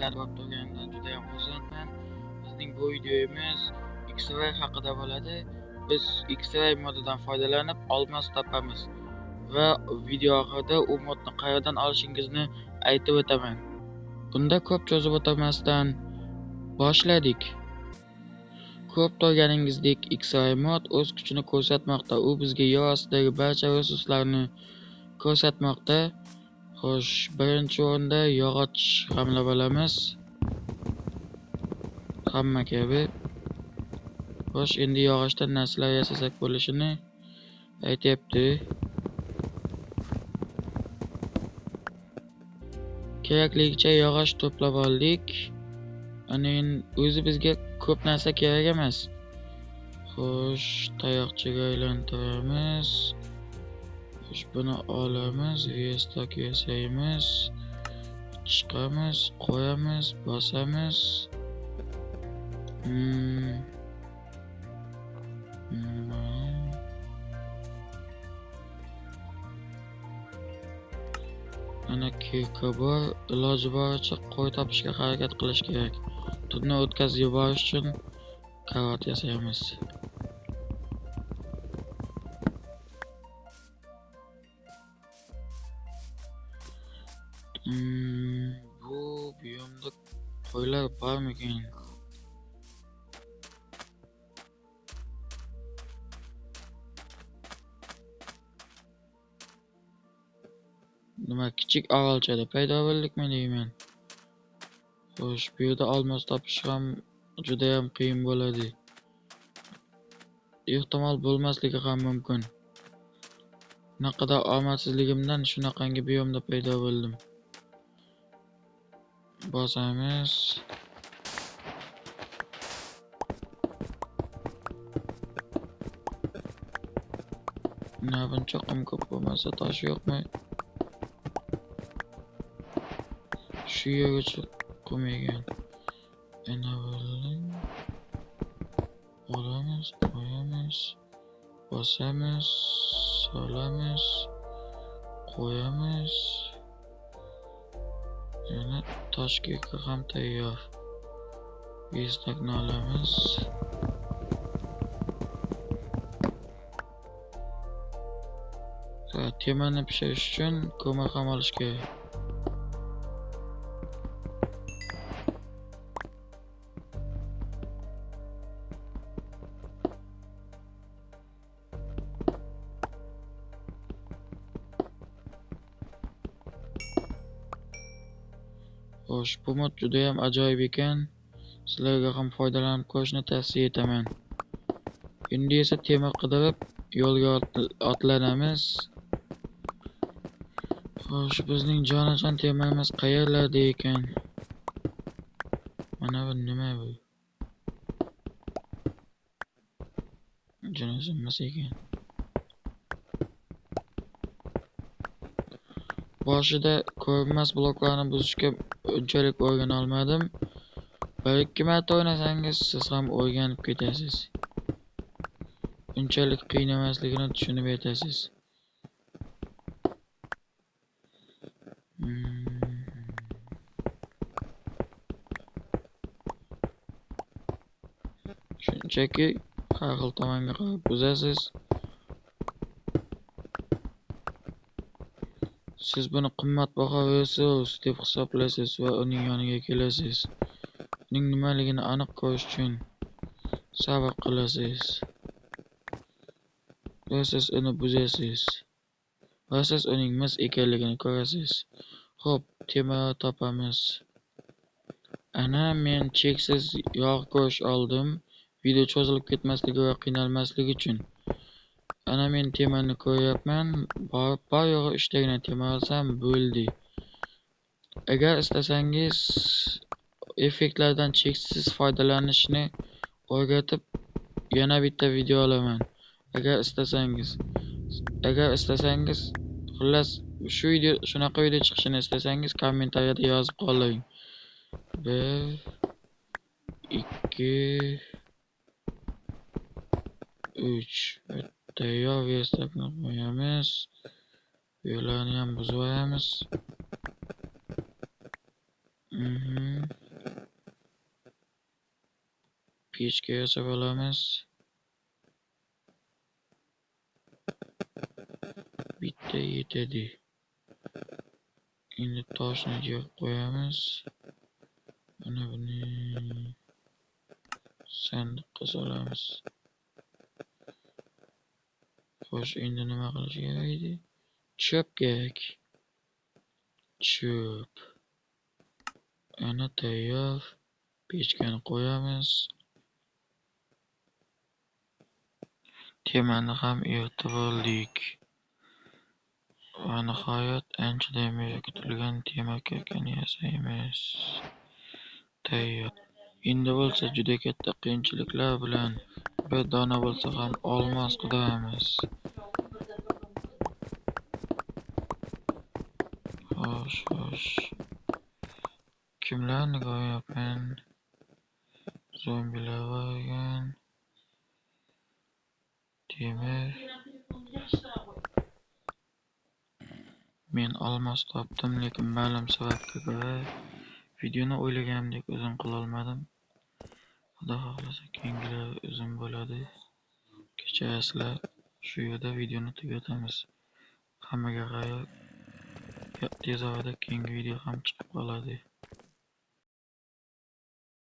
Sizlarni ko'rib turganimdan juda ham xursandman. Bizning bu videomiz X-ray haqida bo'ladi. Biz X-ray modidan foydalanib olmos topamiz va video oxirida u modni qayerdan olishingizni aytib o'taman. Bunda ko'p cho'zib o'tirmasdan boshladik. Ko'rib turganingizdek X-ray mod o'z kuchini ko'rsatmoqda. U bizga yer ostidagi barcha resurslarni ko'rsatmoqda. Xo'sh, birinchi o'rinda yog'och hamlab olamiz. Hamma kabi. Xo'sh, endi yog'ochdan narsalar yasasak bo'lishini aytyapti. Kerakligicha yog'och to'plab oldik. Ana endi o'zi bizga ko'p narsa kerak emas. Xo'sh, tayoqchaga aylantiramiz. Xo'sh, buni olamiz, versak yasaymiz. Chiqamiz, qo'yamiz, bosamiz. Ana kirka bor, iloji boricha qo'y topishga harakat qilish kerak. Tunni o'tkazib yuborish uchun kavat yasaymiz. Bu biyomda qo'ylar bormikin? Nima kichik orolchada paydo bo'ldikmi deyman. Xo'sh, bu yerda olmos topish ham juda ham qiyin bo'ladi. Ehtimol bo'lmasligi ham mumkin. Naqadar omadsizligimdan shunaqangi biyomda paydo bo'ldim. Bosamiz. Nabuncha qum ko'p bo'lmasa tosh yo'qmi? Shu yergacha qum ekan. Ana bo'ldim. Olamiz, qo'yamiz, bosamiz, solamiz, qo'yamiz. Yana tosh keka ham tayyor. Verstakni olamiz. Temirni pishirish uchun ko'mir ham olish kerak. Xo'sh, bu mod juda ham ajoyib ekan. Sizlarga ham foydalanib ko'rishni tavsiya etaman. Endi esa temir qidirib yo'lga otlanamiz. Xo'sh, bizning jonajon temirimiz qayerlarda ekan? Mana bu nima bu? Jonajonmas ekan. Boshida ko'rinmas bloklarni buzishga unchalik o'rgana olmadim. Bir ikki marta o'ynasangiz siz ham o'rganib ketasiz. Unchalik qiyin emasligini tushunib yetasiz. Shunchaki har xil tomonga qarab buzasiz. Siz buni qimmatbaho resurs deb hisoblaysiz va uning yoniga kelasiz. Uning nimaligini aniq ko'rish uchun sabr qilasiz. Va siz uni buzasiz. Va siz uning mis ekanligini ko'rasiz. Xo'p, temir topamiz. Ana men cheksiz yog' go'sht oldim. Video cho'zilib ketmasligi va qiynalmasligi uchun. Ana men temirni ko'ryapman. Borib bor yo'g'i 3 tagina temir olsam bo'ldi. Agar istasangiz effektlardan cheksiz foydalanishni o'rgatib yana bitta video olaman. Agar istasangiz, xullas shu video, shunaqa video chiqishini istasangiz kommentariyada yozib qoldiring. 1 2 3 tayyor versakni qo'yamiz. Bu yerlarni ham buzib olamiz. Pechka yasab olamiz. Bitta yetadi. Endi toshni yig'ib qo'yamiz. Mana buni sandiqqa solamiz. Xo'sh, endi nima qilish kerak edi? Cho'p kerak. Cho'p. Ana tayyor. Pechkani qo'yamiz. Temirni ham eritib oldik. Va nihoyat anchadan beri kutilgan temir kirkani yasaymiz. Tayyor. Endi bo'lsa juda katta qiyinchiliklar bilan bir dona bo'lsa ham olmos qidiramiz. Xo'sh, xo'sh. Kimlarni ko'ryapman? Zombilar bor ekan. Temir. Men olmos topdim, lekin ma'lum sababga ko'ra videoni o'ylaganimdek uzun qila olmadim. Xudo xohlasa keyingilari uzun bo'ladi. Kechirasizlar, shu yerda videoni tugatamiz. Hammaga xayr. Tez orada keyingi video ham chiqib qoladi.